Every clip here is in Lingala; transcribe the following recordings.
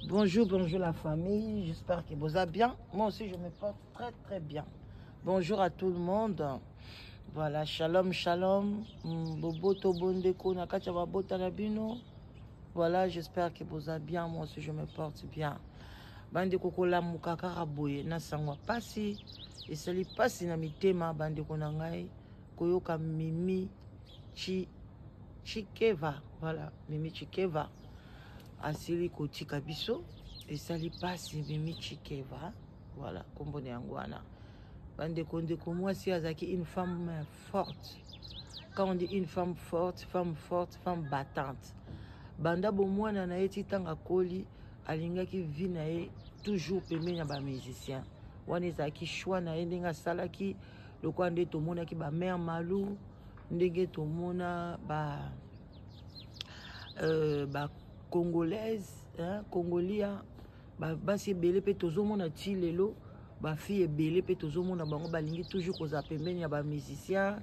Bonjour, bonjour la famille. J'espère que vous allez bien. Moi aussi, je me porte très, très bien. Bonjour à tout le monde. Voilà, shalom, shalom. Mm, boboto bondeko na kati ya babota na bino. Voilà, j'espère que vous allez bien. Moi aussi, je me porte bien. Bandeko kolamuka kaka boye na sango ya pasi esali pasi na mitema bandeko na ngai koyoka Mimi Chi Chikeva. Voilà, Mimi Chikeva asili kotika biso esali pasi Mimi Chikeva. Voilà, kombo na yango wana. Bandeko ndeko mwasi azalaki une femme forte. Quand on dit une femme forte, femme forte, femme battante. Banda bomwana na ye ti ntango akoli alingaki vie na ye toujours pembeni ya ba musiciens. Wana ezalaki choix na ye ndenge asalaki lokola nde tomonaki ba mère Malou ndenge tomona ba ba congolaise hein, congolia basi ebele mpe tozomona ti lelo bafille ebele mpe tozomona bango balingi toujours kozala pembeni ya bamusicien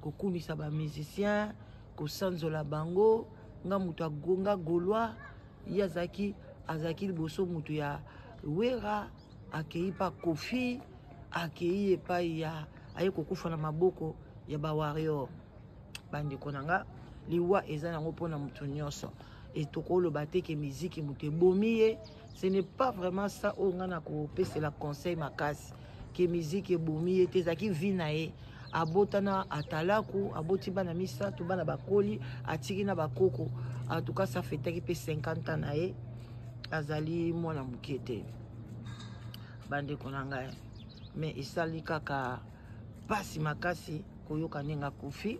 kokumisa bamusicien kosanzola bango nga moto agonga gaulois ye azalaki azalaki liboso moto ya wera akei pa kofi akei epai ya aye kokufa na maboko ya ba warrior bandeko na nga liwa eza nango mpona moto nyonso e tokoloba te ke miziki moto ebomi ye ce n'est pas vraiment ça oyo ngai nakopesela conseil makasi ke miziki ebomi ye te ezalaki vie na ye abotana atalaku aboti bana misato bana bakoli atiki na bakoko en tout cas ça fetaki mpe 50 ans na ye azali mwana moke te bandeko na ngai mais esali kaka mpasi makasi koyoka ndenge akufi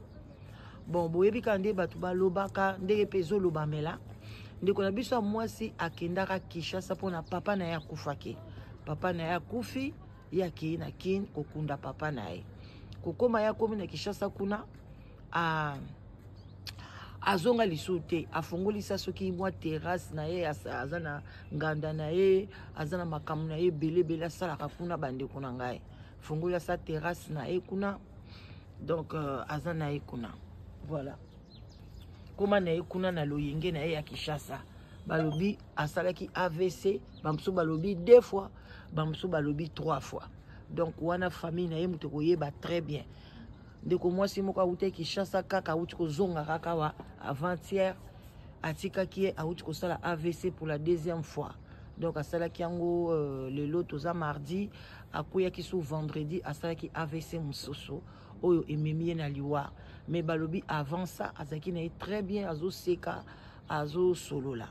bon boyebi kaka nde bato balobaka ndenge mpe ezolobamela ndeko na biso ya mwasi akendaka Kinshasa mpona papa na ye akufaki papa na ye akufi ye akei na Kin kokunda papa na ye kokóma ye akomi na Kinshasa kuna a azonga lisusu te afungolisa soki mwa terrasse na ye aza na nganda na ye aza na makambo na ye ebele ebele asalaka kuna bandeko na ngai fungolisa terrasse na ye kuna donc aza na ye kuna voilà koma na ye kuna na loyenge na ye ya Kinshasa balobi asalaki AVC bamosusu balobi deux fois bamosusu balobi trois fois donc wana famille na ye moto koyeba très bien ndeko mwasi moko awuti Kinshasa kaka awuti kozonga kaka awa avant-hier atikaki ye awuti kosala AVC pour la deuxième fois donc asalaki yango lelo toza mardi akweyaki su vendredi asalaki AVC mosusu oyo ememi ye na liwa mais balobi avant ça azalaki na ye très bien azoseka azosolola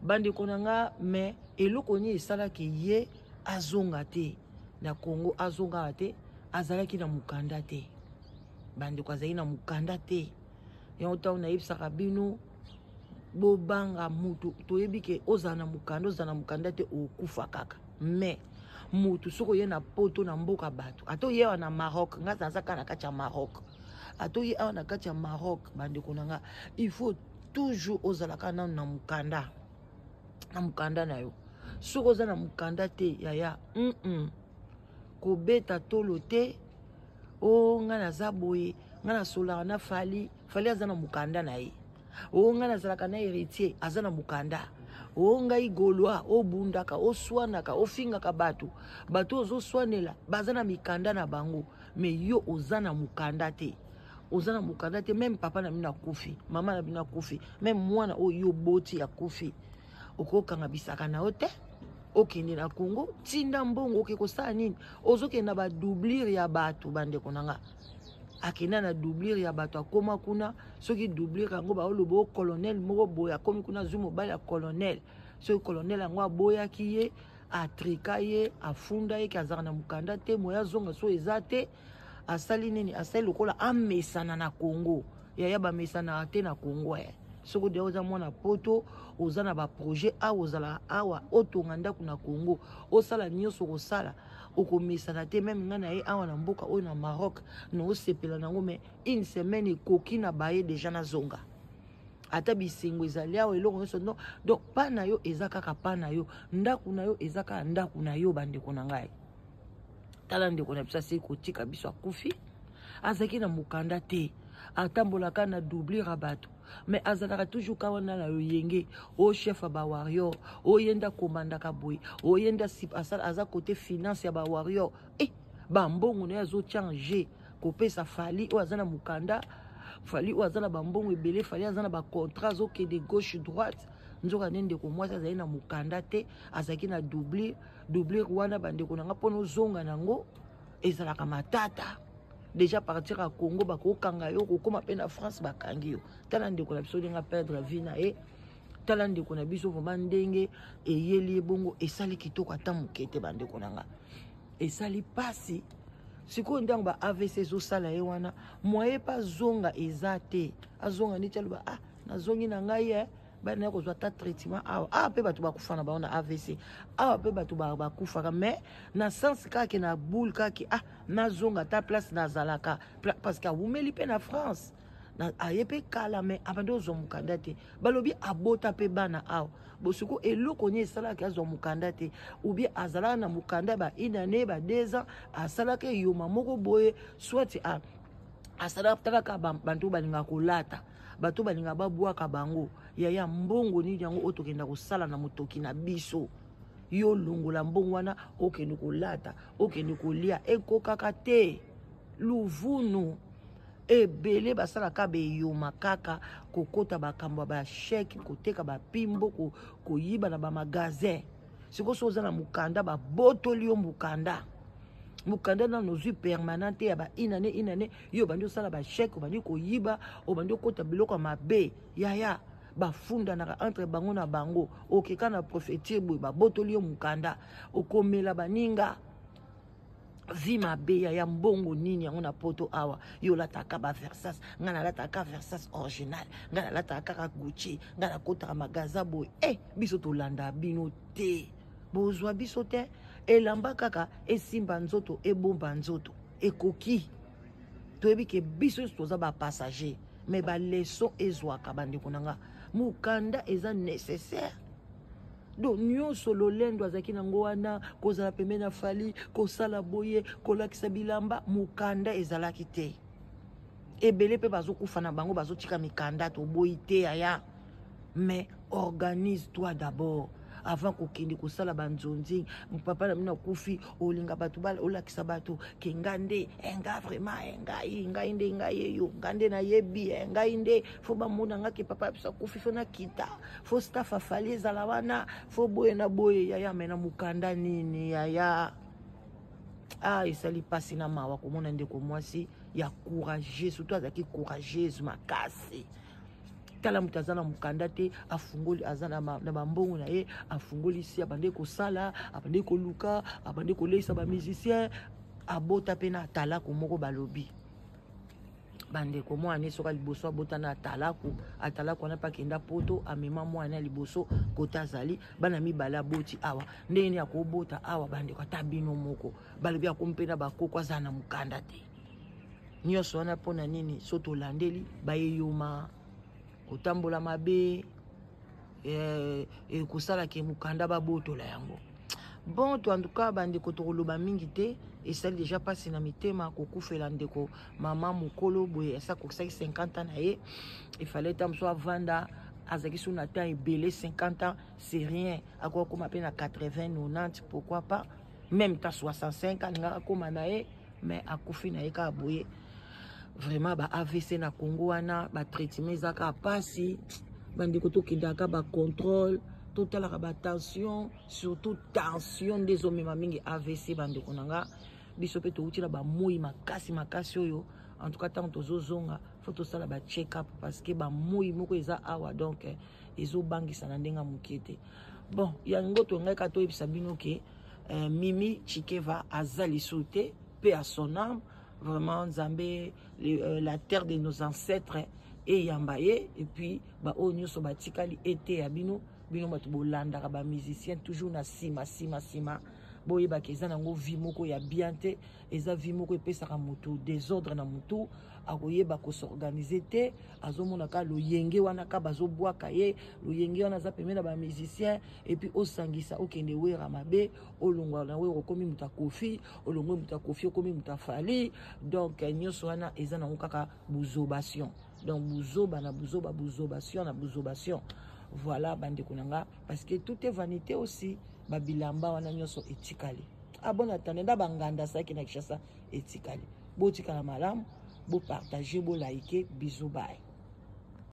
bandeko na nga mais eloko nini esalaki ye azonga te na Congo azongaka te azalaki na mokanda te bandeko azalaki na mokanda te yango ntango nayebisaka bino bobanga mutu toyebi ke ozala na mokanda ozala na mokanda te okufa kaka mais mutu soki oye na poto na mboka bato ata oye awa na Maroc nga naza kaka na kati ya Maroc ata oye awa na kati ya Maroc bandeko na nga il faut toujours ozalaka nanu na mokanda na mokanda na yo soki oza na mokanda te yaya kobeta tolo te o nga naza boye nga nasolaka na Fally Fally aza na mokanda na ye o nga nazalaka na héritier aza na mokanda o ngai gaulois obundaka oswanaka ofingaka bato bato ozoswanela baza na mikanda na bango mais yo oza na mokanda te oza na mokanda te même papa na bino akufi mama na bino akufi même mwana oyo yo boti akufi okokanga bisaka na yo te okende na Congo tinda mbongo oke kosala nini ozokende na badoublure ya bato bandeko na nga akenda na doublure ya bato akóma kuna soki doublure yango baoloba o colonel moko boye akómi kuna azwi mobali ya colonel soki colonel yango aboyaki ye atrika ye afunda ye ke azalaka na mokanda te moye azonga so eza te asali nini asali lokola amesana na Congo yaya bamesanaka te na Congo eh. Soki odeya oza mwana poto oza na baprojet awa ozalaka awa otonga ndako na Congo osala nyonso kosala okomesana te même ngai na ye awa na mboka oyo na Maroc naosepela nango mais une semaine ekoki na baye déjà nazonga ata bisengo ezali awa eloko nyonso non donc pa na yo eza kaka pa na yo ndako na yo eza kaka ndako na yo bandeko na ngai tala ndeko na biso asili kotika biso akufi azalaki na mokanda te atambolaka na doublure ya bato. Mais azalaka toujours ka wana na loyenge, o chef ya bawarrior, oye nde akomandaka boye, oye nde aza côté finance ya bawarrior. E bambongo na ye azotya en kopesa Fally oyo aza na mokanda, Fally oyo aza na bambongo ebele, Fally aza na bacontrat, azokende gauche droite. Nzoka nde ndeko mwasi azali na mokanda te, azalaki na doublure. Doublure wana, bandeko na nga, mpona ozonga nango ezalaka matata. Déjà partir ya Congo bakokanga yo, kokóma mpe na France bakangi yo. Tala ndeko na biso ndenge aperdre vie na ye. Tala ndeko na biso vraiment ndenge eyeli ye bongo, esali kitoko ata moke te. Bandeko na nga, esali mpasi. Sikoyo ntango ba AVC ezosala ye wana, moye mpe azonga eza te. Azonga neti aloba: "Ah, nazongi na ngai e bana ya kozwa ata traitement awa." Awa mpe bato bakufa na bango na AVC, awa mpe bato bakufaka, mais na sens kaka na boule kaka: "Ah, nazonga ata place nazalaka", parce que awumeli mpe na France, aye mpe kala, mais abandi ozwa mokanda te. Balobi abota mpe bana awa. Bosiko eloko nini esalaki azwa mokanda te? Ou bien azalaka na mokanda ba une année, ba 2 ans, asalaka eyoma moko boye, soit asalaka talaka bantu balingaka kolata, bato balingaka babwaka bango. Yaya, mbongo nini yango oyo tokenda kosala na motoki na biso? Yo longola mbongo wana, okende kolata, okende kolia, ekokaka te. Luvunu ebele basalaka beyoma kaka kokota bakambo ya bachèque, koteka bapimbo, koyiba na bamagasin. Sikoyo so oza na mokanda, babotoli yo mokanda. Mokanda nano ozwi permanent te ya ba inane inane, yo obandi osala bachèque, obandi koyiba, obandi okota biloko ya mabe. Yaya, bafundanaka entre bango na bango. Okeka na préfecture boye, babotoli yo mokanda, okomela baninga vie mabe. Yaya, mbongo nini yango na Poto awa? Yo olataka baVersace, ngai nalataka Versace original, ngai nalataka kaka Gucci, ngai nakotaka magasin boye. E biso tolanda bino te, bozwa biso te. Elamba kaka esimba nzoto, ebomba nzoto, ekoki. Toyebi ke biso nyonso toza bapassager, mais baleçon ezwaka. Bandeko na nga, mokanda eza nécessaire. Donc nyonso lolendo azalaki nango wana, kozala pembeni na Fally, kosala boye, kolakisa bilamba, mokanda ezalaki te. Ebele mpe bazokufa na bango, bazotika mikanda. Toboyi te yaya, mais organise toi d'abord avant kokende kosala banzonzi. Papa na bino akufi, olinga bato olakisa bato ke nga nde nga vraiment ngai, ngai nde, ngai eyo, nga nde nayebi, ngai nde faut bamona nga ke papa biso akufi, faut nakita, faut staff aFally ezala wana, faut boye na boye. Yaya, mais na mokanda nini yaya? Ah, esali mpasi na mawa komona ndeko mwasi ya courageuse, surtout azalaki courageuse makasi. Tala moto aza na mokanda te, afungoli, aza na bambongo na ye, afungoli si, abandi kosala, abandi koluka, abandi koleisa bamusicien, abota mpe na atalaku moko. Balobi bandeko, mwana soki liboso abota na atalaku, atalaku wana mpe akenda Poto, amema mwana ya liboso kota. Azali bana mibale aboti awa. Ndenge nini akobota awa bandeko? Ata bino moko. Balobi akomi mpe na bakoko, aza na mokanda te. Nyonso wana mpona nini? So tolandeli bayeyoma kotambola mabe, ekosalaka mokanda babotola yango. Bon, to en tout cas bandeko, tokoloba mingi te. Esali déjà mpasi na mitema kokufela ndeko mama mokolo boye. Asa akokisaki 50 ans na ye, efale ta mosu avanda, azalaki so na temps ebele. 50 ans, c'est rien. Akoka koma mpe na 80, 90, pourquoi pas même ta 65, alingaka koma na ye, mais akufi na ye kaka boye. Vraiment, ba AVC na Congo wana, batraitement eza kaka mpasi. Bandeko, tokendaka bacontrôle, totalaka batension, surtout tension nde ezomema mingi AVC. Bandeko na nga, biso mpe touti na bamoi makasi makasi oyo. En tout cas, ntango tozozonga, faut tosala bacheck up, parce que bamoi moko eza awa, donc ezobangisa na ndenge ya moke te. Bon, yango tongai kaka toyebisa bino ke Mimi Chikeva aza lisusu te. Paix à son âme, vraiment. Nzambe, la terre de nos ancêtres eyamba ye. Et puis baoyo nyonso batikali, ete ya bino, bino bato bolandaka bamusicien toujours na nsima, nsima, nsima, boyebaka eza nango vie moko ya bien te. Eza vie moko epesaka motu désordre na motu, akoyeba kos'organiser te. Azomona kaka loyenge wana, ka bazobwaka ye loyenge wana, aza pembeni na bamusicien. Et puis osangisa, okende wera mabe, olongwa na Wera, okomi moto aKoffi, olongwe moto aKoffi, okomi moto aFally. Donc nyonso wana eza nango kaka buzobation. Donc buzoba na buzoba, buzobation na buzobation. Voilà, bandeko na nga, parce que tout est vanité aussi. Babilamba wana nyonso etikali. Ah bon, attendez, nda banganda asalaki na Kinshasa etikali. Botikala malamu, bopartage, bolike. Bisous, bye.